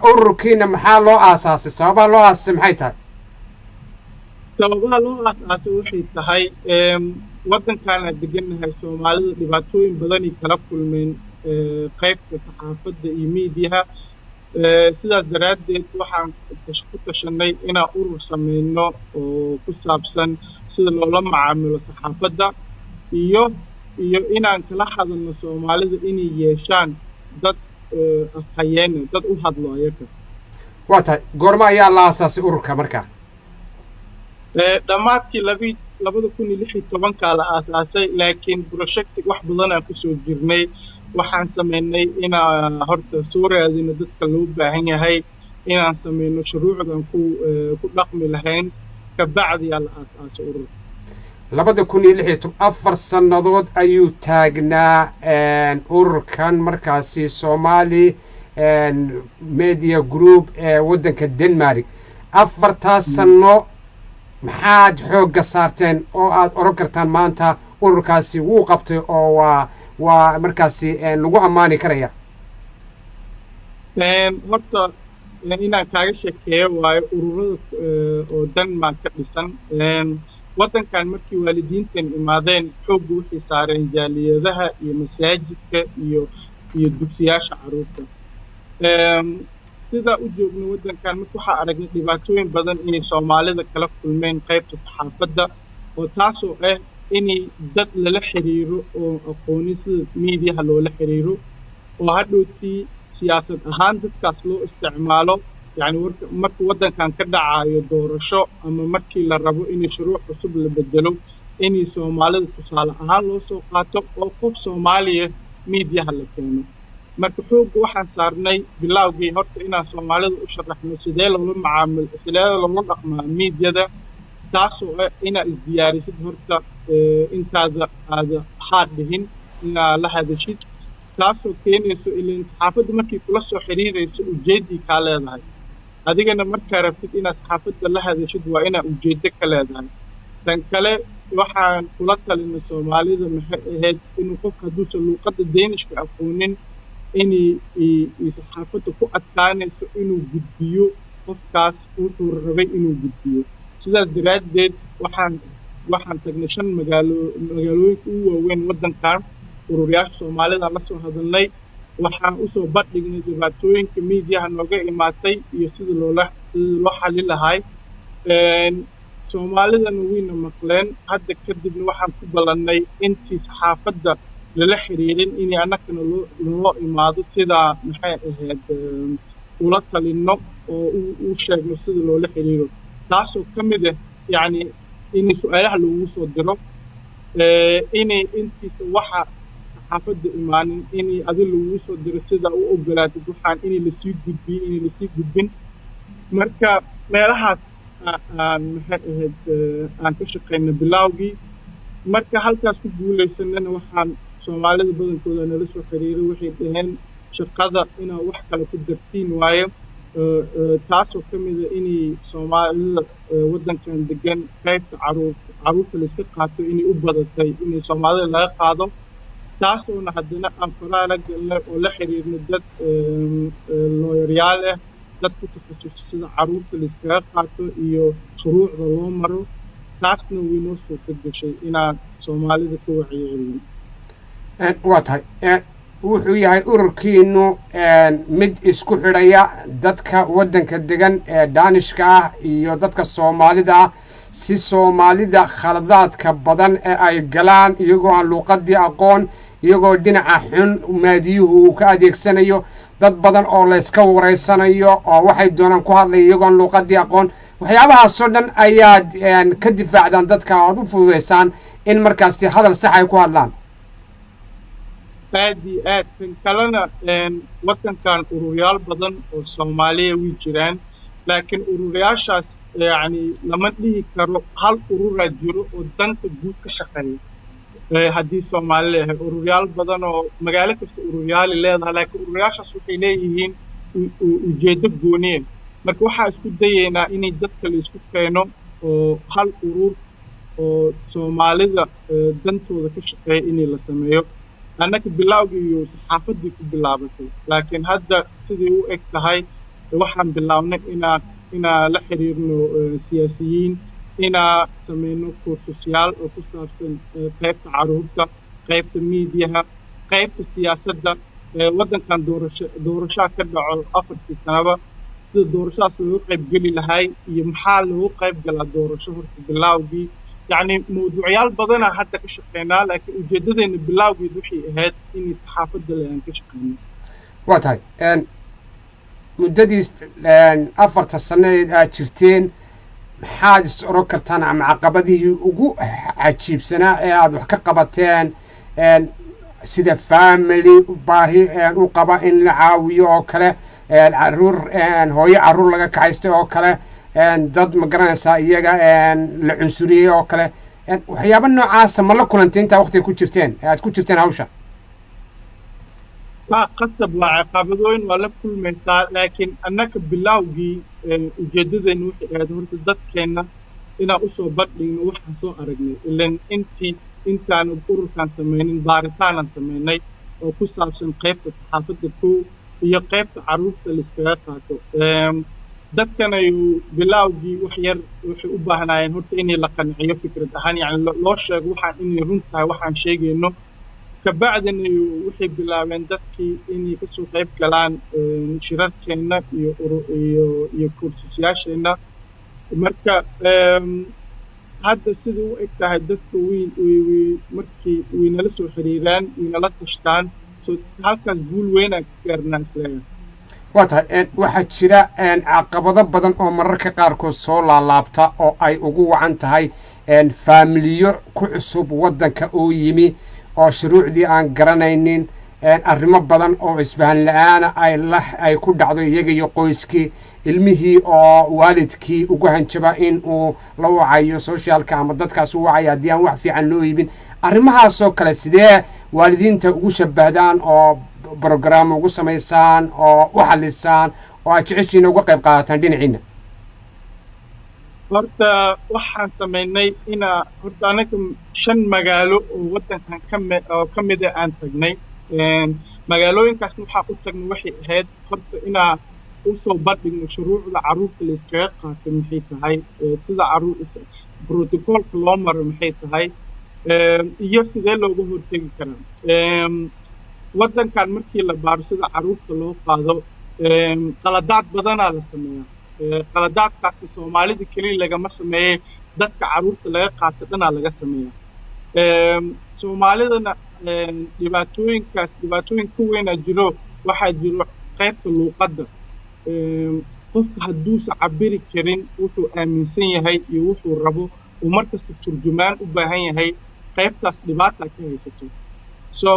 Ururkiina maxaa loo aasaasay? Sababaha loo aasaasay maxay tahay? Sababaha loo aas-aasay waxay tahay, waddankan aan degannahay Soomaalida dhibaatooyin badanay kala kulmeen qaybta saxaafadda iyo miidiyaha. Sidaas daraaddeed waxaan ku tashanay inaan urur sameyno oo ku saabsan sida loola macaamilo saxaafadda iyo inaan kala hadalno Soomaalida inay yeeshaan dad afhayeene, dad u hadlo ayaga. Waa tahay. Goormo ayaa la aasaasay ururka markaa? Dhammaadkii 2016-kaa la aasaasay, laakiin project wax badan aan kusoo jirnay. Waxaan sameynay inaan horta soo raadino dadka loo baahan yahay, inaan sameyno shuruucdan ku dhaqmi lahayn, kabacdiyaa la aasaasay ururka. 2016, 4 sannadood ayuu taagnaa ururkan markaasi Somali Media Group ee waddanka Denmark. 4taas sanno maxaad xoogga saarteen oo aad odhan kartaan maanta ururkaasi wuu qabtay oo waa markaasi lagu ammaani karaya? Horta inaan kaaga sheekeeyo waayo ururada oo Denmark ka dhisan. Waddankan markii waalidiintan imaadeen, xoogga waxay saareen jaaliyadaha iyo masaajidka iyo dugsiyaasha carruurta. Sidaa u joogno waddankan, marka waxaa aragnay dhibaatooyin badan inay Soomaalida kala kulmeen qaybta saxaafadda, oo taasoo ah inay dad lala xiriiro oo aqoonin sida miidiyaha loola xiriiro, oo hadhowtii siyaasad ahaan dadkaas loo isticmaalo. Yacni warka marka waddankan ka dhacayo doorasho ama markii la rabo inay shuruuc cusub la bedelo, inay Soomaalida tusaale ahaan loo soo qaato oo qof Soomaaliya miidiyaha la keeno. Marka xoogga waxaan saarnay bilowgii horta inaan Soomaalida u sharaxno sidee loola macaamil, sidee loola dhaqmaa miidyada, taasoo ah inaad isdiyaarisid horta intaada aada haa dhihin inaa la hadashid, taasoo keenayso ilan saxaafadda markay kula soo xiriirayso ujeeddii kaa leedahay. Adigana markaa rabtid inaad saxaafadda la hadashid, waa inaa ujeeddo ka leedahay. Tan kale waxaan kula talinay Soomaalida maxay ahayd inuu qofka hadduusan luuqadda Danishka aqoonin, inay saxaafadda ku adkaanayso inuu gudbiyo qofkaas wuxuu rabay inuu gudbiyo. Sidaas daraaddeed waxaan tagnay shan magaalo, magaalooyinka ugu waaweyn waddankan. Ururyaasha Soomaalida la soo hadalnay, waxaan usoo bandhignay dhibaatooyinka miidiyaha nooga imaatay iyo sida loo xalin lahay. Soomaalidana wayna maqleen. Hadda kadibna waxaan ku ballannay intii saxaafadda lala xiriirin inay annagana loo imaado, sidaa maxay ahayd ula talinno oo u sheegno sida loola xiriiro, taasoo ka mid ah yacni in su-aalaha lagu soo diro, inay intiisa waxa saxaafadda imaanin inay adi lagu soo diro, sida u ogolaatid waxaan inay lasii gudbiyo, inay lasii gudbin. Marka meelahaas aan maxay ahayd aan ka shaqaynay bilowgii. Marka halkaas ku guulaysanana, waxaan Soomaalida badankooda nala soo xiriiray, waxay dhaheen shaqada inaa wax kale ku dartiin waayo, taasoo ka mida inay Soomaalida waddankan degan qaybta caruurta layska qaato inay u badatay, inay Soomaalida laga qaado, taasoona haddana aan faraha la galnay oo la xiriirnay dad looyaryaal ah, dad ku takhasusay sida caruurta layskaga qaato iyo shuruucda loo maro. Taasna way noo suurta gashay inaan Soomaalida ka wacyigelin. Waa tahay. Wuxuu yahay ururkiinu mid isku xidhaya dadka waddanka degan ee Daanishka ah iyo dadka Soomaalida ah, si Soomaalida khaladaadka badan ee ay galaan iyagoo aan luuqadii aqoon, iyagoo dhinaca xun maadiyuhu uu ka adeegsanayo, dad badan oo layska wareysanayo oo waxay doonaan ku hadlaya iyagoo aan luuqadii aqoon, waxyaabahaasoo dhan ayaad ka difaacdaan dadka, aad u fududaysaan in markaasi hadal sax ay ku hadlaan. Aad iyo aad. Kan kalena, waddankan ururyaal badan oo Soomaaliya way jiraan, laakiin ururyaashaas yacni lama dhihi karo hal ururaa jiro oo danta guud ka shaqeeya. Haddii Soomaali leeyahay ururyaal badan oo magaalo kasta ururyaali leedahay, laakiin ururyaashaas waxay leeyihiin ujeeddo gooniye. Marka waxaa isku dayeynaa inay dadka la isku keeno oo hal urur oo Soomaalida dantooda ka shaqeeya inay la sameeyo. Annaka bilowgii iyo saxaafaddii ku bilaabatay, laakiin hadda siday u eg tahay Waxaan bilownay inaa la xiriirno siyaasiyiin, inaa sameyno kursusyaal oo ku saabsan qaybta carruurta, qaybta miidiyaha, qaybta siyaasadda. Waddankan doorasho doorashaa ka dhaco 4-tii sanaba, sida doorashadaas looga qayb geli lahay iyo maxaa loogu qayb galaa doorasho horta bilaawgii. Yacni mawduucyaal badanaa hadda ka shaqeynaa, laakiin ujeedadeena bilaawgeed waxay ahayd in saxaafadda le aan ka shaqeyno. Waa tahay, muddadii 4-ta sannadeed aad jirteen, maxaad is oran kartaan ama caqabadihii ugu cajiibsanaa ee aada wax ka qabateen, sida family baahi u qaba in la caawiyo oo kale, caruur, hooyo carruur laga kaxaystay oo kale, dad ma garanaysaa iyaga la cunsuriyey oo kale, waxyaaba noocaasa ma la kulantay intaa waktiga ku jirteen ee aad ku jirteen hawsha? Waa qasab, waa caqabadooyin waa la kulmaysaa, laakiin annaka bilaawgii ujeedadeena waxay ahayd horta dadkeenna inaan usoo bandhigno waxaan soo aragnay. Ilan intaanu ururkaan samaynin baaritaanan samaynay oo ku saabsan qaybta saxaafadda kow iyo qaybta carruurta laiskaga qaato. Dadkanayu bilaawgii wax yar waxay u baahnaayeen horta inay la qanciyo fikrad ahaan, yacni loo sheego waxaan inay run tahay waxaan sheegayno. Kabacdina waxay bilaabeen dadkii inay kasoo qayb galaan shirarkeenna iyo kursusyaasheenna. Marka hadda sida u eg tahay, dadka way markii way nala soo xiriiraan, way nala tashtaan, so halkaas guul weynaan ka gaarnaa isleeyahay. Waa tahay, waxaa jira caqabado badan oo mararka qaarkood soo laalaabta oo ay ugu wacan tahay faamiliyo ku cusub waddanka oo yimi oo shuruucdii aan garanaynin, arrimo badan oo isfahan la-aana ay la ay ku dhacdo iyaga iyo qoyskii, ilmihii oo waalidkii ugu hanjaba in uu la wacayo socialka ama dadkaas u wacayo haddii aan wax fiican loo iibin. Arrimahaasoo kale sidee waalidiinta ugu shabahdaan oo program ugu samaysaan oo u xalisaan oo aad jeceshiina uga qayb qaadataan dhinaciina? Horta waxaan samaynay inaa horta anaga shan magaalo oo waddankan oo ka mida aan tagnay. Magaalooyinkaasna waxaa u tagnay waxay ahayd horta inaa usoo bandhigno shuruucda carruurta la iskaga qaatay maxay tahay, sida carruur protocolka loo maro maxay tahay, iyo sidee looga hortegi karaa. Waddankan markii la baaro sida carruurta loo qaado, qaladaad badanaa la sameeyaa. Qaladaadkaasi Soomaalida keliya lagama sameeyey, dadka carruurta laga qaato dhanaa laga sameeyaa. Soomaalidana dhibaatooyinkaas dhibaatooyin ka weynaa jiro. Waxaa jiro qaybta luuqadda. Qofka hadduusa cabiri karin wuxuu aaminsan yahay iyo wuxuu rabo, uu markasta turjumaan u baahan yahay, qaybtaas dhibaata ka haysato. So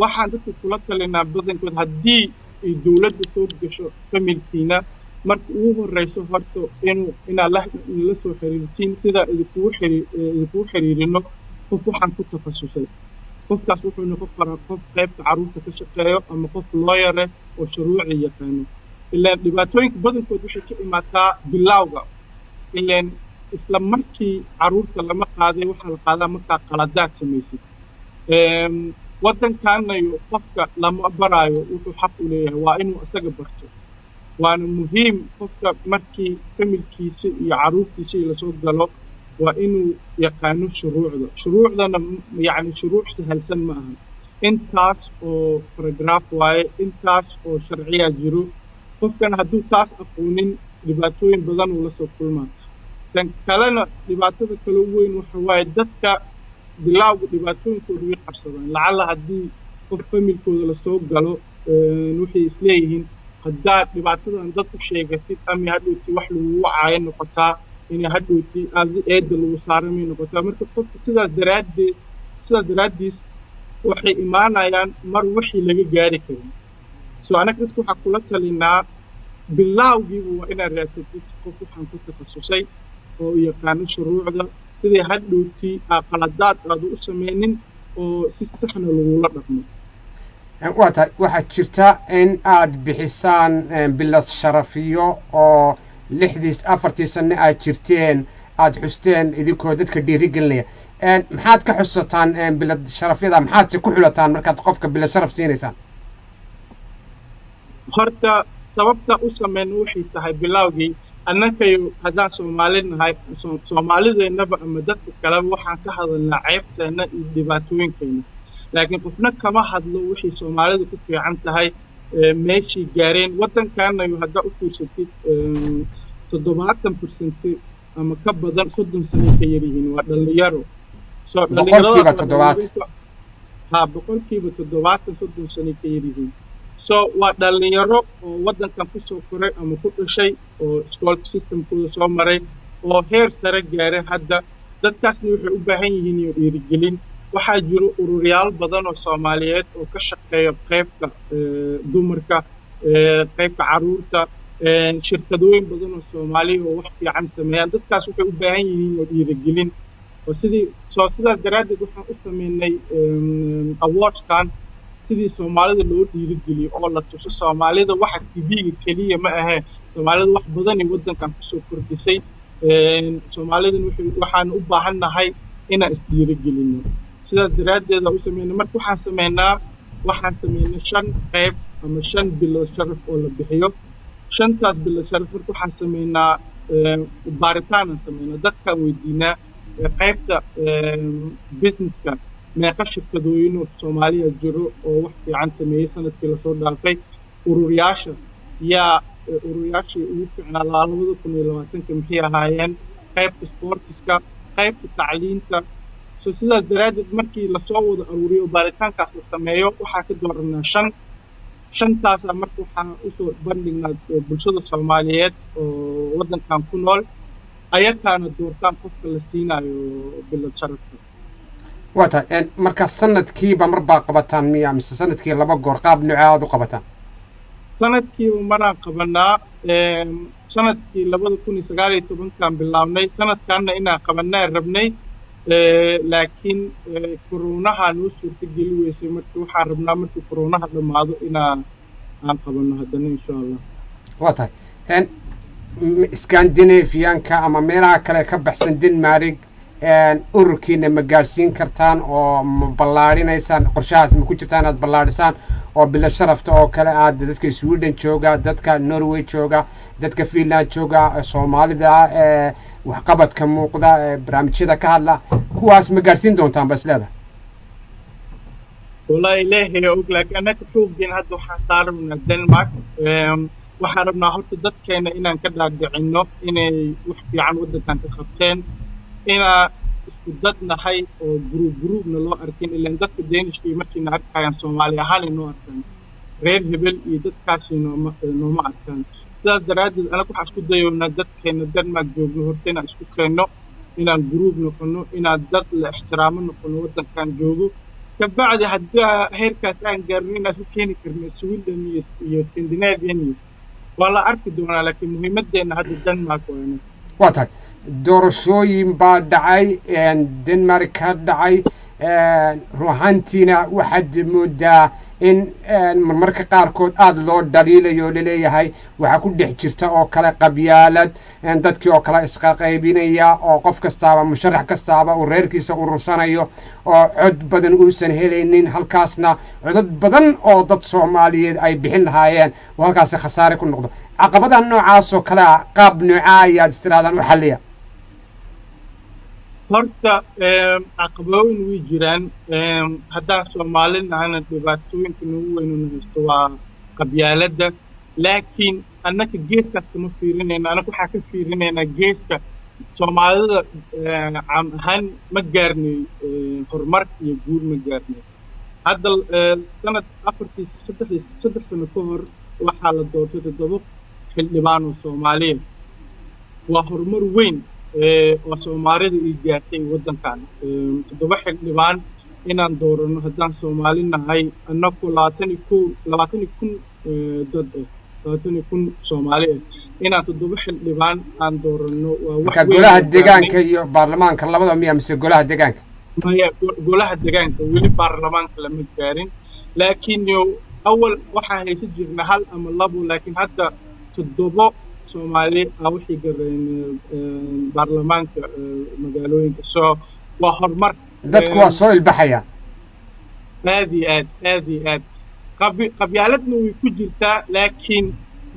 waxaan dadka kula talinaa badankood, haddii ay dowladda soo gasho familkiina, marka ugu horeyso horta inaad la soo xiriirtiin sidaa idinkugu xiriirino qof waxaan ku takhasusay. Qofkaas wuxuu noqon karaa qof qaybta carruurta ka shaqeeyo ama qof lawyer eh oo shuruuci yaqaano. Ilaan dhibaatooyinka badankood waxay ka imaataa bilowga, ilaan isla markii carruurta lama qaaday, waxaa la qaadaa markaa qaladaad samaysid. Waddankaanayo qofka lama baraayo wuxuu xaq u leeyahay, waa inuu isaga barto. Waana muhiim qofka markii familkiisa iyo carruurtiisa lasoo galo waa inuu yaqaano shuruucda. Shuruucdana yacni shuruuc sahalsan ma ahan, intaas oo paragraph waaye, intaas oo sharciyaa jiro. Qofkan hadduu taas aqoonin, dhibaatooyin badan uu la soo kulmaa. Tan kalena, dhibaatada kale weyn waxa waaye dadka bilaawga dhibaatooyinkooda way qabsadaan. Lacalla haddii qof familkooda lasoo galo, waxay isleeyihiin haddaad dhibaatadan dad u sheegatid ama hadhowti wax lagugu caayo noqotaa, inay hadhowti adi eedda lagu saaramay noqotaa. Marka qofka sidaas daraaddiis waxay imaanayaan mar wixii laga gaari karin. So anaga dadka waxaa kula talinaa bilaawgiiba waa inaad raadsatid qof waxaan ku takhasusay oo yaqaano shuruucda, sidii hadhowti aa qaladaad aadu u sameynin oo si saxna lagula dhaqmo. Waa tahay, waxaa jirta in aad bixisaan bilad sharafiyo oo 6-dii 4-tii sanno aad jirteen aad xusteen idinkoo dadka dhiiri gelinaya. Maxaad ka xusataan bilad sharafyada? Maxaadse ku xulataan markaad qofka bilad sharaf siinaysaan? Horta Sababta u sameyna waxay tahay bilowgii annakayo haddaan Soomaali nahay, Soomaalideennaba ama dadka kaleba, waxaan ka hadalnaa ceebteenna iyo dhibaatooyinkeena, laakiin qofna kama hadlo wixii Soomaalida ku fiican tahay, meeshii gaareen waddankaanayo. Haddaa u fiirsatid, 70% ama ka badan 30 sanay ka yaryihiin, waa dhalinyaro. So 70%. Ha, 70% 30 sanay ka yaryihiin. So waa dhalinyaro oo waddankan kusoo koray ama ku dhashay oo school systemkooda soo maray oo heer sare gaaray hadda. Dadkaasna waxay u baahan yihiin iyo dhiirigelin. Waxaa jiro ururyaal badan oo Soomaaliyeed oo ka shaqeeya qaybta dumarka, qaybta carruurta, shirkadooyin badan oo Soomaaliya oo wax fiican sameeyaan. Dadkaas waxay u baahan yihiin oo dhiirigelin oo sidii soo. Sidaas daraaddeed waxaan u sameynay awardskan sidii Soomaalida loo dhiirigeliyo oo la tuso Soomaalida waxa TV-ga keliya ma ahee, Soomaalida wax badanay waddankan kusoo kordhisay. Soomaalidana waxaan u baahan nahay inaan isdhiirigelino. Sidaas daraaddeed u sameynay. Marka waxaan sameynay shan qayb ama shan bilood sharaf oo la bixiyo. Shantaas bilood sharaf marka waxaan sameynaa baaritaanaan sameynaa, dadkaan weydiinaa qaybta businesska meeqa shirkadooyin oo Soomaaliya jiro oo wax fiican sameeyey sanadkii lasoo dhaafay, ururyaasha yaa ururyaashii ugu fiicnaa 2020-ka maxay ahaayeen, qaybta sportiska, qaybta tacliinta. So sidaas daraaddeed markii lasoo wada aruuriyo, baaritaankaas la sameeyo, waxaa ka dooranaa shan. Shantaasa marka waxaan usoo bandhignaa bulshada Soomaaliyeed oo waddankan ku nool, ayakaana doortaan qofka la siinayo bilad sharafka. Waa tahay. Marka sanadkiiba mar baa qabataan miya mise sanadkii laba goor? Qaab noocee aad u qabataan? Sanadkiiba maraan qabanaa. Sanadkii 2019-kaan bilaabnay, sanadkaanna inaan qabanaa rabnay, laakiin koronaha noo suurtageli weysay. Marka waxaan rabnaa markii koronaha dhammaado inaan aan qabanno haddana, insha Allah. Waa tahay. Scandinavianka ama meelaha kale ka baxsan Denmark ururkiina ma gaadhsiin kartaan oo ma ballaadhinaysaan? Qorshahaas ma ku jirtaan inaad ballaadhisaan oo bilo sharafta oo kale aad dadka Sweden jooga, dadka Norway jooga, dadka Finland jooga, Soomaalida ee waxqabadka muuqda ee barnaamijyada ka hadla, kuwaas ma gaadhsiin doontaan ba is leedahay? Wallahi Ilaahay og, laakiin annaka xooggeena hadda waxaan saarnaa Denmark. Waxaan rabnaa horta dadkeena inaan ka dhaadhicino inay wax fiican waddankan ka qabteen, inaa isku dad nahay oo group groupna loo arkin. Ilaan dadka Danishka markiina arkayaan Soomaali ahaan noo arkaan, reer hebel iyo dadkaasi nooma arkaan. Sidaas daraaddeed anaga waxaan isku dayoonaa dadkeena Denmark joogno horta inaan isku keenno, inaan group noqono, inaan dad la ixtiraamo noqono waddankan joogo. Kabacdi haddii heerkaas aan gaarno, inaan isu keeni karno Sweden iyo Scandinavian iyo waa la arki doonaa, laakiin muhiimaddeena hadda Denmark waana. Waa tahay. Doorashooyin baa dhacay, Denmark ka dhacay. Run ahaantiina waxaad moodaa in marmarka qaarkood aada loo dhaliilayo, laleeyahay waxaa ku dhex jirta oo kale qabyaalad, dadkii oo kale isqaqaybinaya oo qof kastaaba, musharax kastaaba uu reerkiisa urursanayo oo cod badan uusan helaynin, halkaasna codad badan oo dad Soomaaliyeed ay bixin lahaayeen oo halkaasi khasaare ku noqdo. Caqabadaha noocaas oo kale ah qaab noocaa ayaad istiraadaan u xalliya? Horta caqabooyin way jiraan. Haddaan Soomaali nahana, dhibaatooyinka nagu weynuna haysto waa qabyaaladda, laakiin annaka geeskaas kama fiirinayna. Annaka waxaa ka fiirinaynaa geeska Soomaalida caam ahaan. Ma gaarnay horumar iyo guul? Ma gaarnay. Hadda sanad afartii saddexdii 3 sano ka hor waxaa la doortay toddoba xildhibaan oo Soomaaliya. Waa horumar weyn oo Soomaalida ii gaartay waddankan, toddoba xildhibaan inaan doorano haddaan Soomaali nahay, annaku 21, 20,000 dad ah, 20,000 Soomaali ah, inaan toddoba xildhibaan aan doorano waa wax Marka weyn golaha oo gaarnay. Deegaanka iyo baarlamaanka labada miya mise golaha deegaanka? Maya, golaha deegaanka, weli baarlamaanka lama gaarin. Laakiin yo awal waxaan haysan jirnay hal ama labo, laakiin hadda toddobo Soomaali ah waxay gareen baarlamaanka magaalooyinka. So waa horumar. Dadku waa soo ilbaxaya. Aad iyo aad, aad iyo aad. Qabyaaladna way ku jirtaa, laakiin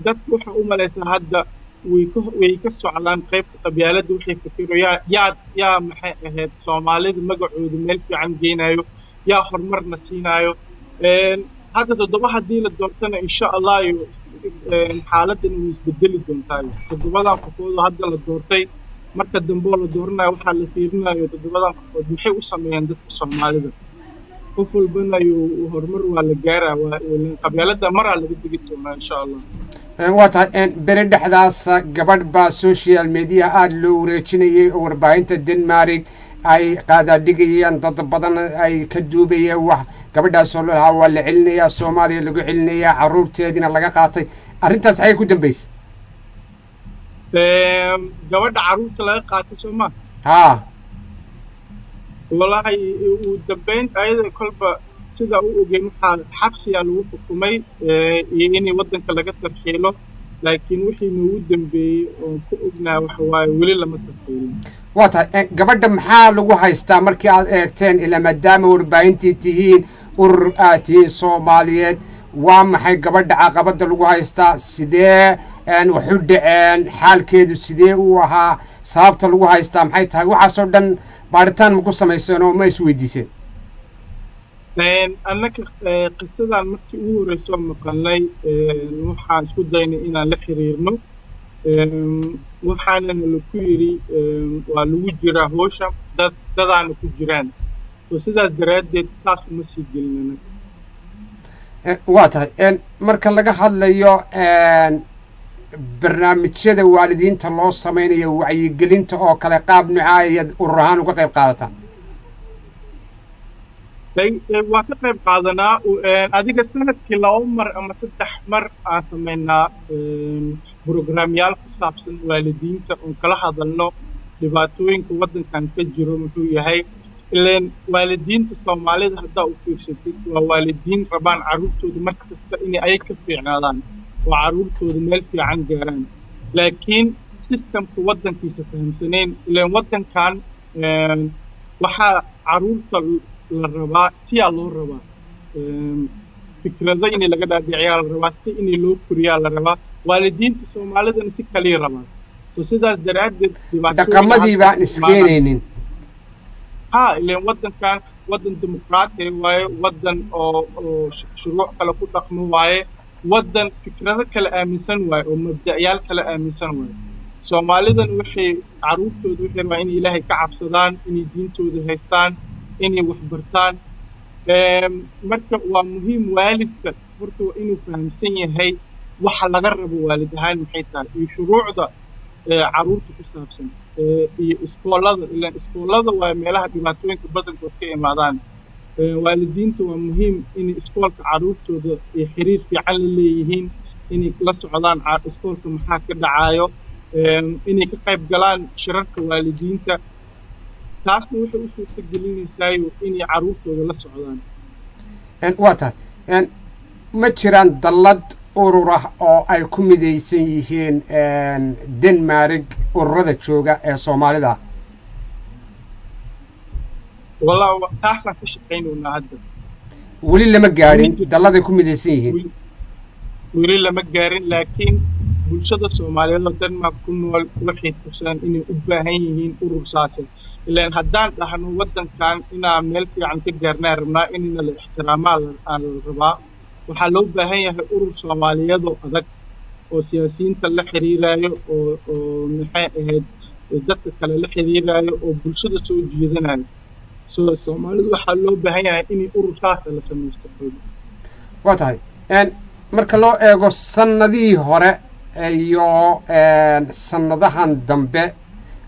Dadku waxaa u malaysaa hadda way ka socdaan qaybta qabyaaladda. Waxay fikiro yaa maxay ahayd Soomaalida magacooda meel fiican geynayo, yaa horumarna siinaayo. Hadda 7 haddii la doortana, insha Allah iyo xaaladdan way isbedeli doontaa. 7-dan qofood oo hadda la doortay, marka dambe oo la dooranayo waxaa la fiirinayo 7-dan qofood maxay u sameeyeen dadka Soomaalida. Qof walbana horumar waa la gaaraa, waa qabyaaladda maraa laga degi doonaa, insha Allah. Waa tahay. Beri dhexdaas gabadh baa social media aada loo wareejinayay oo warbaahinta Denmark ay qaadaadhigayeen, dad badan ay ka duubayeen wax gabadhaasoo lalahaa waa la celinayaa, Soomaaliya lagu celinayaa, carruurteediina laga qaatay. Arrintaas xagee ku dambeysay? Gabadha carruurta laga qaatay, soo ma? Haa. Wallaahi, ugu dambeyn ayada kolba sidaa u ogeyn waxaa xabsiyaa lagu xukumay iyo inay waddanka laga tarxiilo, laakiin wixii noogu dambeeyey oon ku ognaha waxa waaye weli lama tarxiilin. Waa tahay. Gabadha maxaa lagu haystaa markii aad eegteen, ilaa maadaama warbaahintii tihiin, urur aad tihiin Soomaaliyeed? Waa maxay gabadha caqabadda lagu haystaa? Sidee waxu dhaceen? Xaalkeedu sidee uu ahaa? Sababta lagu haystaa maxay tahay? Waxaasoo dhan baaritaan ma ku samayseen oo ma isweydiiseen? Annaka qisadan markii ugu horreysoo maqalnay waxaan isku daynay inaan la xiriirno, waxaanana laku yidhi waa lagu jiraa howsha, dad dadaana ku jiraan, oo sidaas daraaddeed saas uma sii gelin annaga. Waa tahay. Marka laga hadlayo barnaamijyada waalidiinta loo samaynayo, wacyigelinta oo kale, qaab nucaa ayaad urur ahaan uga qayb qaadataan? Waa ka qayb qaadanaa. Adiga sanadkii 2 mar ama 3 mar aan samaynaa brograamyaal ku saabsan waalidiinta oon kala hadalno dhibaatooyinka waddankan ka jiro muxuu yahay. Ileen waalidiinta Soomaalida haddaa u fiirsatid, waa waalidiin rabaan carruurtooda mar kasta inay ayag ka fiicnaadaan oo carruurtooda meel fiican gaaraan, laakiin systemka waddankiisa fahamsanayn. Ileen waddankan waxaa carruurta la rabaa siyaa loo rabaa, fikrado inay laga dhaadhiciyaa la rabaa, si inay loo koriyaa la rabaa. Waalidiinta Soomaalidana si kaliya rabaan, so sidaas daraaddeed dhaqamadii baan iskeenaynin. Ha, ileen waddankan waddan dimuqraati waaye, waddan oo shuruuc kale ku dhaqmo waaye, waddan fikrado kale aaminsan waaye oo mabda'yaal kale aaminsan waaye. Soomaalidan waxay carruurtooda waxay rabaan inay Ilaahay ka cabsadaan, inay diintooda haystaan, inay wax bartaan. Marka waa muhiim waalidka horta waa inuu fahamsan yahay waxa laga rabo waalid ahaan maxay tahay iyo shuruucda carruurta ku saabsan iyo iskoolada. Ilaan iskoolada waa meelaha dhibaatooyinka badankood ka imaadaan. Waalidiinta waa muhiim inay iskoolka carruurtooda ay xiriir fiican la leeyihiin, inay la socdaan iskoolka maxaa ka dhacaayo, inay ka qayb galaan shirarka waalidiinta. Taasna waxay u suurta gelinaysaayo inay carruurtooda la socdaan. Waa tahay. Ma jiraan dallad urur ah oo ay ku midaysan yihiin Denmark ururada jooga ee Soomaalida? Wallah, taasaan ka shaqaynaynaa hadda. Weli lama gaadhin dalladay ku midaysan yihiin? Weli lama gaarin, laakiin bulshada Soomaaliyeed oo Denmark ku nool waxay tusaan inay u baahan yihiin urur saase. Ilaan haddaan dhahno waddankan inaa meel fiican ka gaarnaa rabnaa, inina la ixtiraamaa aan la rabaa, waxaa loo baahan yahay urur Soomaaliyeed oo adag oo siyaasiyiinta la xiriiraayo oo maxay ahayd dadka kale la xiriiraayo oo bulshada soo jiidanayo. So Soomaalidu waxaa loo baahan yahay inay urur saasa la samaysto. Waa tahay. Marka loo eego sanadihii hore iyo sanadahan dambe,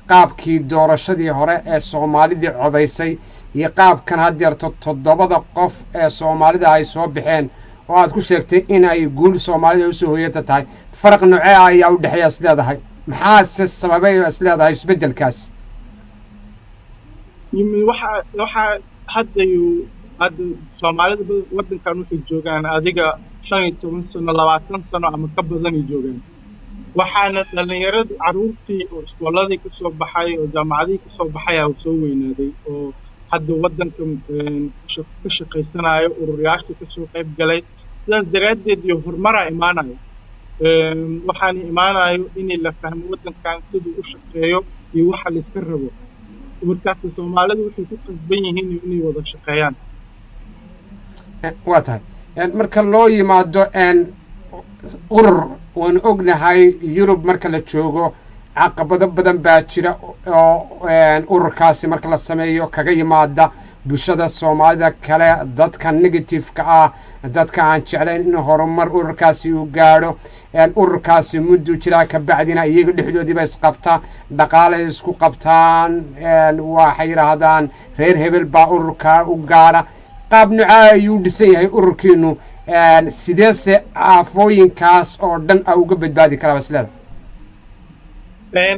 qaabkii doorashadii hore ee Soomaalidii codaysay iyo qaabkan haddeerto 7-da qof ee Soomaalida ay soo baxeen oo aad ku sheegtay in ay guul Soomaalida usoo hoyata tahay, faraq nocee ah ayaa u dhexeeya is leedahay? Maxaase sababay is leedahay isbeddelkaas? Waxaa hadda Soomaalida waddankan waxay joogaan adiga 15 sano, 20 sano ama ka badanay joogaan. Waxaana dhalinyaradu carruurtii oo iskooladii kasoo baxay oo jaamacadihii kasoo baxay aa soo weynaaday oo hadda waddanka ka shaqaysanayo, ururyaashii kasoo qayb galay. Sidaas daraaddeed iyo horumaraa imaanayo. Waxaana imaanayo inay la fahmo waddankan siduu u shaqeeyo iyo waxa la iska rabo. Markaas Soomaalidu waxay ku qasban yihiin inay wada shaqeeyaan. Waa tahay. Marka loo yimaado urur, waanu ognahay Yurub marka la joogo caqabado badan baa jira oo ururkaasi marka la sameeyo kaga yimaada bulshada Soomaalida kale, dadka negative-ka ah, dadka aan jeclayn in horumar ururkaasi uu gaadho. Ururkaasi mudduu jiraa, kabacdina iyaga dhexdoodiiba isqabta, dhaqaalay isku qabtaan, waxay yidhaahdaan reer hebel baa ururkaa u gaara. Qaab nucaa ayuu dhisan yahay ururkiinu? Sideese aafooyinkaas oo dhan a uga badbaadi karaa basleeda?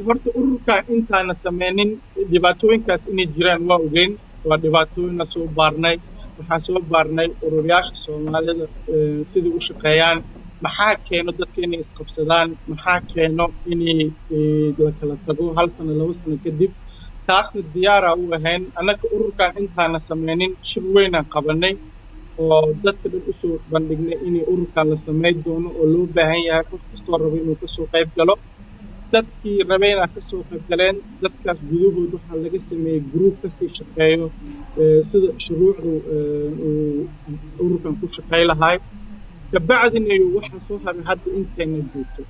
Horta ururka intaana sameynin dhibaatooyinkaas inay jiraan waa ogeyn. Waa dhibaatooyinna soo baarnay. Waxaan soo baarnay ururyaasha Soomaalida sidai u shaqeeyaan, maxaa keeno dadka inay isqabsadaan, maxaa keeno inay la kala tago hal sano, 2 sano kadib. Taasna diyaaraa u ahayn. Annaka ururkan intaana sameynin shir weynaan qabanay oo dadka dhan usoo bandhignay inay ururkan la sameyn doono oo loo baahan yahay qof kastoo rabo inuu kasoo qayb galo. Dadkii rabay inaa kasoo qayb galeen. Dadkaas gudahood waxaa laga sameeyey group kasii shaqeeyo sida shuruucdu uu ururkan ku shaqey lahay. Kabacdina waxaa soo haray hadda inteena joogto.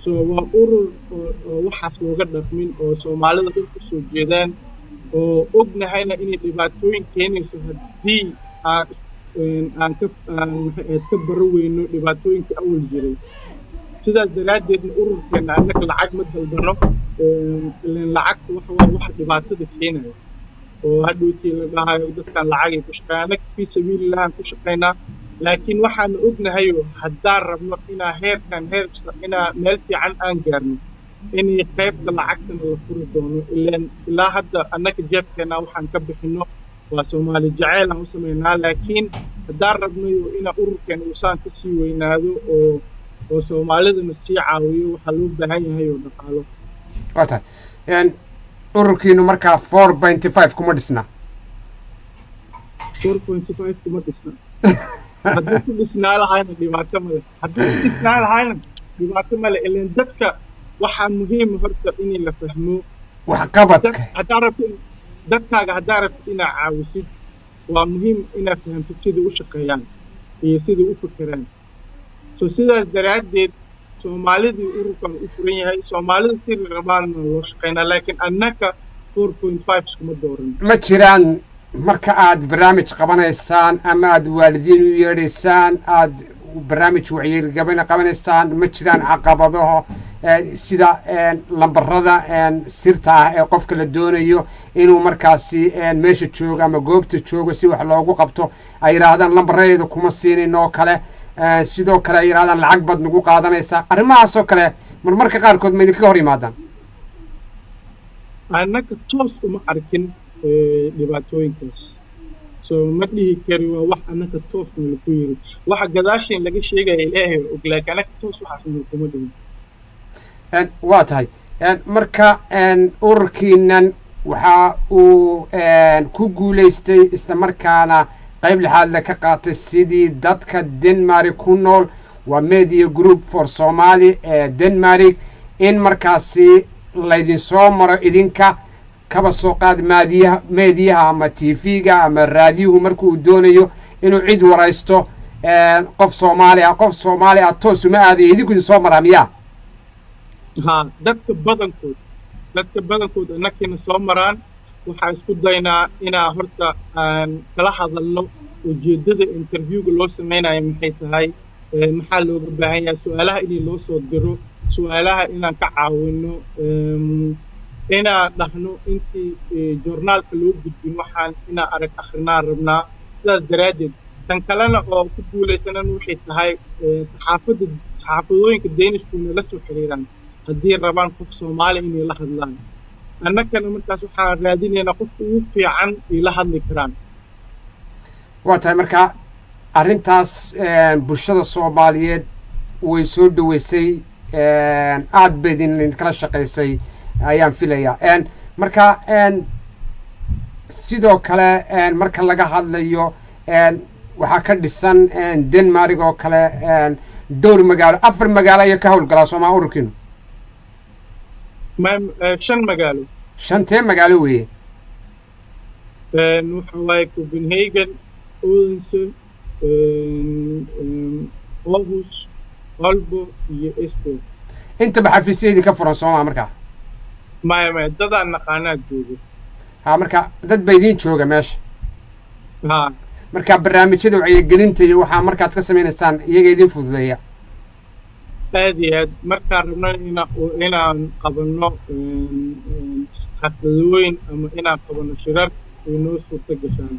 So waa urur oo waxaas looga dhaqmin oo Soomaalida dhan kusoo jeedaan oo ognahayna inay dhibaatooyin keenayso haddii aan aan ka aan maxay ahayd ka baro weyno dhibaatooyinkii awal jiray. Sidaas daraaddeedna ururkeena annaga lacag ma dalbano, ileen lacagta waxa waa waxa dhibaatada keenaya oo hadhowtii la dhahayo dadkan lacagay ku shaqeeya. Annaga fii sabiilillah aan ku shaqeynaa, laakiin waxaanu ognahayo haddaan rabno inaa heerkan heer inaa meel fiican aan gaarno inay qaybta lacagtana la furi doono. Ileen ilaa hadda annaga jeebkeena waxaan ka bixino waa Soomaali jaceyl aan u samaynaa, laakiin haddaan rabnayo inaa ururkeena uusaan kasii weynaado oo Soomaalidana sii caawiyo, waxaa loo baahan yahay oo dhaqaalo. Waa tahay. Ururkiinu markaa 4.5 kuma dhisna? 4.5 kuma dhisna. Haddii ku dhisnaa lahayna dhibaato male. Haddii ku dhisnaa lahayna dhibaato male. Ileen dadka waxaa muhiim horta in la fahmo waxqabadka. Haddaa rabto dadkaaga, haddaa rabtid inaad caawisid, waa muhiim inaad fahamtid sidai u shaqeeyaan iyo sidai u fekeraan. So sidaas daraaddeed Soomaalidii ururkan u furan yahay, Soomaalida si rabaanna loo shaqeynaa, laakiin annaka 4.5 iskuma dooran. Ma jiraan marka aad barnaamij qabanaysaan ama aad waalidiin u yeedhaysaan, aad barnaamij wacyigelin qabanaysaan, ma jiraan caqabadaho sida lambarada sirta ah ee qofka la doonayo inuu markaasi meesha joogo ama goobta joogo si wax loogu qabto ay yidhaahdaan lambaradeeda kuma siinin oo kale, sidoo kale ay yidhahdaan lacag baad nagu qaadanaysaa, arrimahaas oo kale marmarka qaarkood ma idinkaga hor yimaadaan? Annaga toos uma arkin dhibaatooyinkaas, so ma dhihi kari waa wax annaga toos nalaku yiri. Waxa gadaasheen laga sheegaya Ilaahay og, laakiin annaga toos waxaas nalakuma dhihin. Waa tahay. Marka ururkiinan waxa uu ku guulaystay isla markaana qayb lixaadle ka qaatay sidii dadka Denmark ku nool, waa Media Group for Somali ee Denmark, in markaasi laydinsoo maro idinka. Kaba soo qaad maadiyaha, meediyaha ama TV-ga ama raadiyuhu marka uu doonayo inuu cid waraysto, qof Soomaali ah, qof Soomaali ah toos uma aadayo, idinku idin soo maraa miyaa? Ha, dadka badankood annakina soo maraan. Waxaan isku daynaa inaa horta aan kala hadalno ujeeddada interviewga loo sameynayo maxay tahay, maxaa looga baahan yahay, su-aalaha inay loo soo diro, su-aalaha inaan ka caawino, inaan dhahno intii journaalka loo gudbin waxaan inaan arag akrinaan rabnaa. Sidaas daraaddeed tan kalena oo ku guulaysanan waxay tahay saxaafadda, saxaafadooyinka Danishku nala soo xiriiraan haddii rabaan qof Soomaali inay la hadlaan. Annagana markaas waxaan raadinaynaa qofka ugu fiican ay la hadli karaan. Waa tahay. Marka arrintaas bulshada Soomaaliyeed way soo dhaweysay, aad bay idinkala shaqaysay ayaan filayaa. Marka sidoo kale marka laga hadlayo waxaa ka dhisan Denmark oo kale Dhowr magaalo, afar magaalo ayaa ka howlgalaa, soomaa, ururkiinu? Shan magaalo. Shantee magaalo weeye? Waxa waaye Copenhagen, Odense, Aarhus, Aalborg iyo Esbjerg. Intaba xafiisyaydii ka furan, soomaa, markaa? Maya, maya, dadaan naqaanaa joogo. Ha, marka dad ba idiin jooga meesha? Ha. Marka barnaamijyada wacyigelinta iyo waxaa markaad ka samaynaysaan iyaga idin fududeeya? Aad iyo aad. Markaan rabno inaan qabanno xafladooyin ama inaan qabanno shirar, way noo suurta gashaan.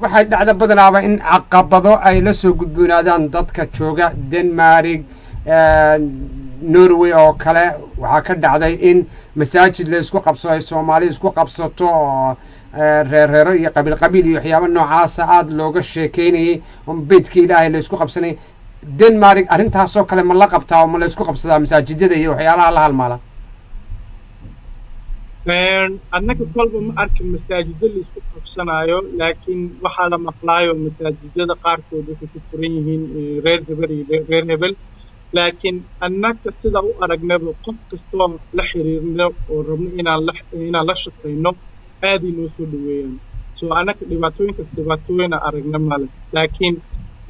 Waxay dhacda badanaaba in caqabado ay la soo gudboonaadaan dadka jooga Denmark, Norway oo kale. Waxaa ka dhacday in masaajid la isku qabsado, ay Soomaali isku qabsato, oo reerreero iyo qabiil qabiil iyo waxyaaba noocaasa aada looga sheekeynayay, oo beydka Ilaahay la isku qabsanayay. Denmark arrintaasoo kale ma la qabtaa oo ma la isku qabsadaa masaajidada iyo waxyaalaha la halmaala? Annaga kolba ma arkin masaajiddo la isku qabsanaayo, laakiin waxaa la maqlaayo masaajidada qaarkood waxay ku furan yihiin reer hebel iyo reer hebel. Laakiin annaga sida u aragnaba, qof kastoo la xiriirno oo rabno inaan la shaqayno, aaday noo soo dhaweeyaan. So annaga dhibaatooyinkaas dhibaatooyina aragna male. Laakiin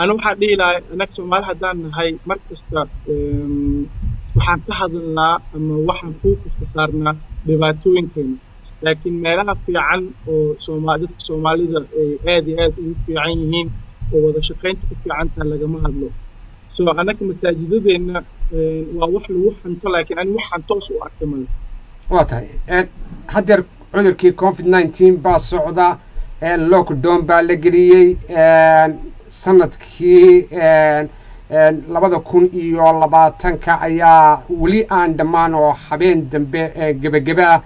ana waxaan dhihi lahay, annaga Soomaali haddaan nahay, mar kasta waxaan ka hadalnaa ama waxaan focuska saarnaa dhibaatooyinkeena, laakiin meelaha fiican oo dadka Soomaalida ay aad iyo aad ugu fiican yihiin oo wada shaqaynta ku fiican taha lagama hadlo. So annaga masaajidadeenna waa wax lagu xanto, laakiin ani waxaan toos u arkay male. Waa tahay. Haddeer cudurkii COVID-19 baa socda, lockdown baa la geliyey. Sanadkii 2020-ka ayaa weli aan dhammaan oo habeen dambe gebagebe ah.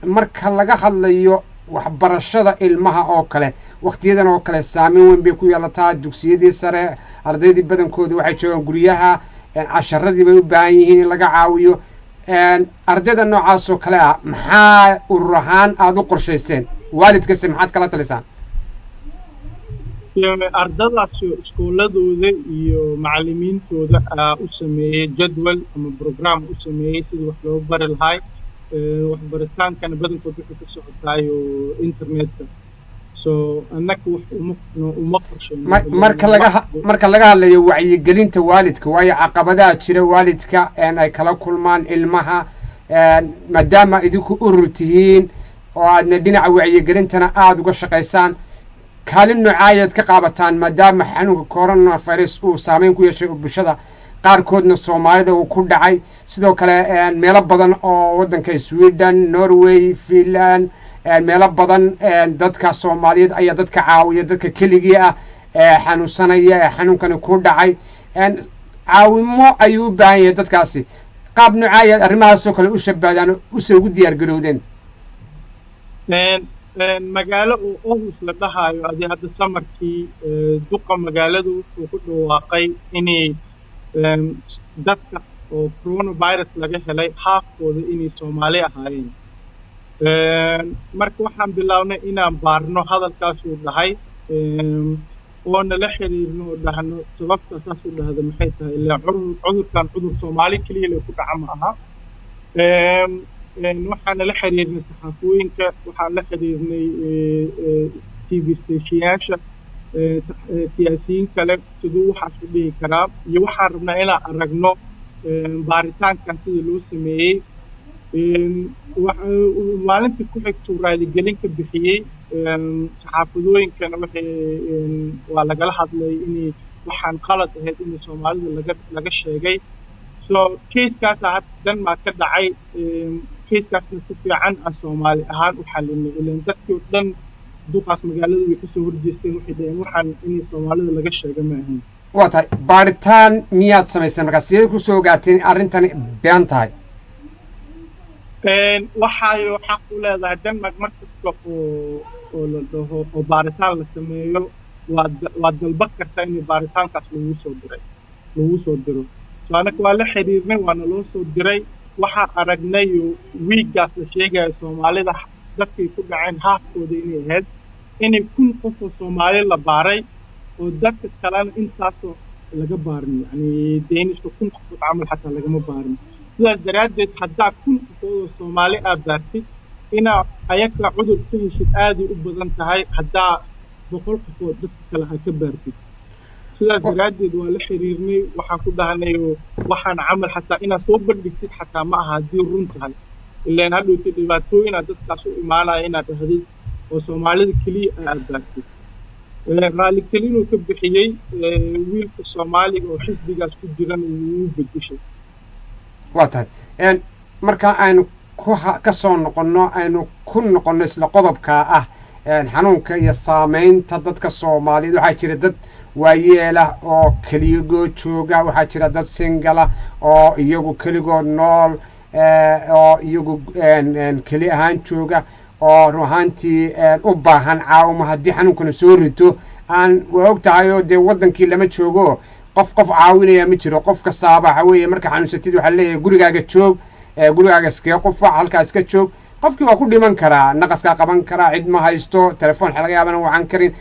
Marka laga hadlayo waxbarashada ilmaha oo kale, wakhtiyadan oo kale saameyn weyn bay ku yeelataa. Dugsiyadii sare ardaydii badankooda waxay joogaan guryaha, casharadii bay u baahan yihiin in laga caawiyo. Ardayda noocaas oo kale ah, maxaa urur ahaan aada u qorshaysteen? Waalidkase maxaad kala talisaan? Ardadaas iskooladooda iyo macalimiintooda aa u sameeyey jadwal ama program u sameeyey sidii wax loogu bari lahay. Waxbaritaankana badankood wuxuu ka socotaayo internetka, so annaka wax uma qorshayno. Marka laga hadlayo wacyigelinta waalidka, waayo caqabadaha jira waalidka ay kala kulmaan ilmaha, maadaama idinku urur tihiin oo aadna dhinaca wacyigelintana aada uga shaqaysaan, kaalin noocaayaad ka qaabataan, maadaama xanuunka coronavirus uu saameyn ku yeeshay bulshada qaarkoodna Soomaalida uu ku dhacay? Sidoo kale meelo badan oo waddanka Sweden, Norway, Finland, meelo badan dadka Soomaaliyeed ayaa dadka caawiya, dadka keligii ah ee xanuunsanaya ee xanuunkani ku dhacay. Caawimo ayuu u baahan yahay dadkaasi. Qaab noocaayaad arrimahaasoo kale u shabahdaan use ugu diyaar garowdeen? Magaalo oo Aarhus la dhahaayo adi hadda samarkii duqa magaaladu wuxuu ku dhawaaqay inay dadka oo coronavirus laga helay haafkooda inay Soomaali ahaayeen. Marka waxaan bilownay inaan baarno hadalkaasuu dhahay oona la xiriirno oo dhahno, sababta saas u dhahda maxay tahay? Ilaa cudurkan cudur Soomaali keliya le ku dhaca ma aha. Waxaana la xiriirnay saxaafooyinka, waxaan la xiriirnay TV stationyaasha, siyaasiyiin kale, siduu waxaas u dhihi karaa, iyo waxaan rabnaa inaan aragno baaritaankan sida loo sameeyey. Maalintii ku xigtuu raaligelin ka bixiyey. Saxaafadooyinkana waxay waa lagala hadlay inay waxaan qalad ahayd inay Soomaalida laga sheegay. So casekaasa hadda Denmark ka dhacay. Casekaasna si fiican aan Soomaali ahaan u xalinay, ilan dadkii oo dhan duqaas magaalada way kasoo horjeesteen, waxay dhaheen waxaan inay Soomaalida laga sheega ma ahayn. Waa tahay. Baaritaan miyaad samayseen? Markaa sidee kusoo ogaateen in arrintani been tahay? Waxayo xaq u leedahay Denmark, mar kasta oo la dhaho oo baaritaan la sameeyo, waad dalban kartaa in baaritaankaas lagu soo diro. So anaka waa la xiriirnay, waana loo soo diray. Waxaa aragnay wiiggaas la sheegayo Soomaalida dadkay ku dhaceen haafkooda inay ahayd, inay 1000 qof oo Soomaali la baaray oo dadka kalena intaasoo Laga baarin, yani Danishka 1000 qofood camal xataa lagama baarin. Sidaas daraaddeed, haddaa 1000 qofood oo Soomaali aa baartid, inaa ayaka cudur ka heshid aaday u badan tahay haddaa 100 qofood dadka kale aa ka baartid. Sidaas daraaddeed waa la xiriirnay, waxaan ku dhahnay waxaan camal xataa inaad soo bandhigtid xataa ma aha haddii run tahay, ilaan hadhowti dhibaatooyin aad dadkaas u imaanaya inaad dhahdid oo Soomaalida keliya aad baartid. Raaligelinuu ka bixiyey wiilka Soomaaliga oo xisbigaas ku jiran, wuu bedeshay. Waa tahay. Marka aynu ku ka soo noqonno, aynu ku noqonno isla qodobkaa ah xanuunka iyo saameynta dadka Soomaaliyeed, waxaa jira dad waayeelah oo keligood jooga, waxaa jira dad single ah oo iyagu keligood nool, oo iyagu keli ahaan jooga, oo run ahaantii u baahan caawimo haddii xanuunkana soo rito. Aan waa og tahay oo dee waddankii lama joogo, qof qof caawinaya ma jiro. Qof kastaaba waxa weeye marka xanuunsatid waxaa leeyahay gurigaaga joog, gurigaaga iskaga qufac, halkaa iska joog. Qofkii waa ku dhiman karaa, naqaskaa qaban karaa, cid ma haysto, telefoon xa laga yaabana wacan karin.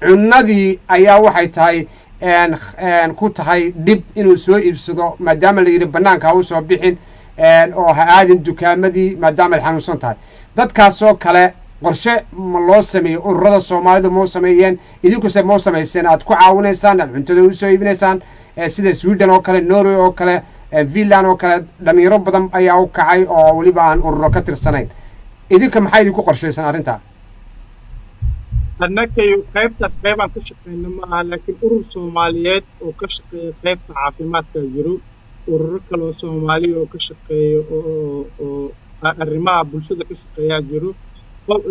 Cunadii ayaa waxay tahay ku tahay dhib inuu soo iibsado, maadaama la yidhi banaanka ha u soo bixin oo ha aadin dukaamadii maadaama ay xanuunsan tahay. Dadkaasoo kale qorshe ma loo sameeyey? Ururada Soomaalidu mau sameeyeen? Idinkuse mau samayseen aad ku caawinaysaan, aad cuntada usoo iibinaysaan, sida Sweden oo kale, Norway oo kale, Finland oo kale? Dhalinyaro badan ayaa u kacay oo weliba aan ururo ka tirsanayn. Idinka maxaa idinku qorshaysan arrintaa? Annakayo qaybtaas qaybaan ka shaqeyna ma aha, laakiin urur Soomaaliyeed oo ka shaqeeya qaybta caafimaadka jiro, ururo kale oo Soomaaliya oo ka shaqeeya oo arrimaha bulshada ka shaqeeyaa jiro.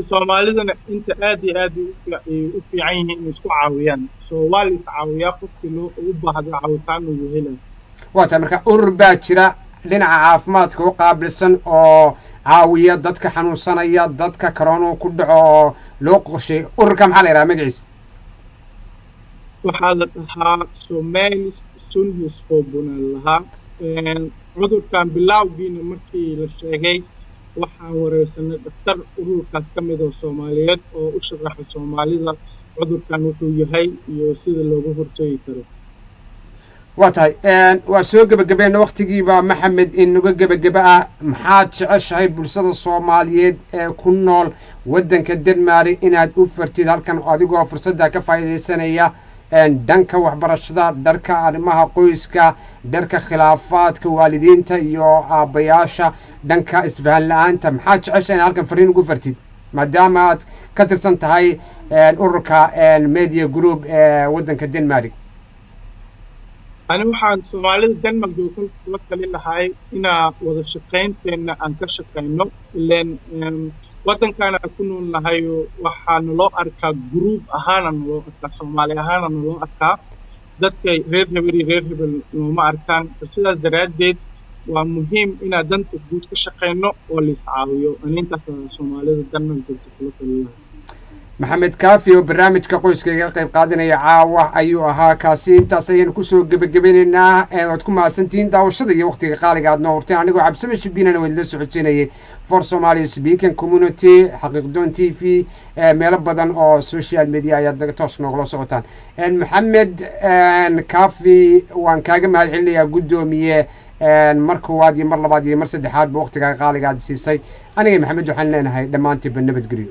Soomaalidana inta aad iyo aad u fiican yihiin inay isku caawiyaan, so waa la iscaawiyaa, qofkii loo u baahdo caawitaan uu helaya. Waa tahay. Marka urur baa jira dhinaca caafimaadka u qaabilsan oo caawiya dadka xanuunsanaya, dadka corona ku dhaco, oo loo qorsheeyay. Ururka maxaa la yidhaha magaciisa? Waxaa la dhahaa Somali Sundhedsforbund lahaa. Cudurkan bilaawgiina markii la sheegay, waxaan wareysanay dhaktar ururkaas ka mid oo Soomaaliyeed oo u sharaxay Soomaalida cudurkan wuxuu yahay iyo sida looga hortegi karo. Waa tahay. Waa soo gebagabeena waktigiiba, Maxamed, inaga gebageba ah. Maxaad jeceshahay bulshada Soomaaliyeed ee ku nool waddanka Denmark inaad u fartid halkan, adigoo fursadda ka faa'iidaysanaya, dhanka waxbarashada, dharka arrimaha qoyska, dharka khilaafaadka waalidiinta iyo aabbayaasha, dhanka isfahan la-aanta? Maxaad jeceshahay inaad halkan fariin ugu fartid, maadaama aad ka tirsan tahay ururka media group ee waddanka Denmark? Ani waxaan Soomaalida Denmark joogta kula tali lahay inaa wada shaqaynteenna aan ka shaqayno, ileen waddankaana ku nool nahayo waxaa naloo arkaa group ahaana naloo arkaa, Soomaali ahaana naloo arkaa, dadka reer hebel iyo reer hebel nooma arkaan. Sidaas daraaddeed waa muhiim inaan danta guud ka shaqayno oo la iscaawiyo. Ani intaas Soomaalida Denmark joogta kula tali lahay. Maxamed Kaafi oo barnaamijka qoyska iga qayb qaadanaya caawa ayuu ahaa kaasi. Intaas ayaynu kusoo gebagabeynaynaa. Waad ku mahadsantihiin daawashada iyo waqtiga qaaliga aad noo hurteen. Anigoo Cabsame Shibiinana waan idila socodsiinayay for Somalia Speaking Community, Xaqiiqdoon TV, meelo badan oo social media ayaad naga toos noogala socotaan. Maxamed Kaafi, waan kaaga mahad celinayaa, guddoomiye, mar koowaad iyo mar labaad iyo mar saddexaadba waqtigaa qaaliga aad siisay. Aniga Maxamed waxaan leenahay dhammaantiinba nabadgelyo.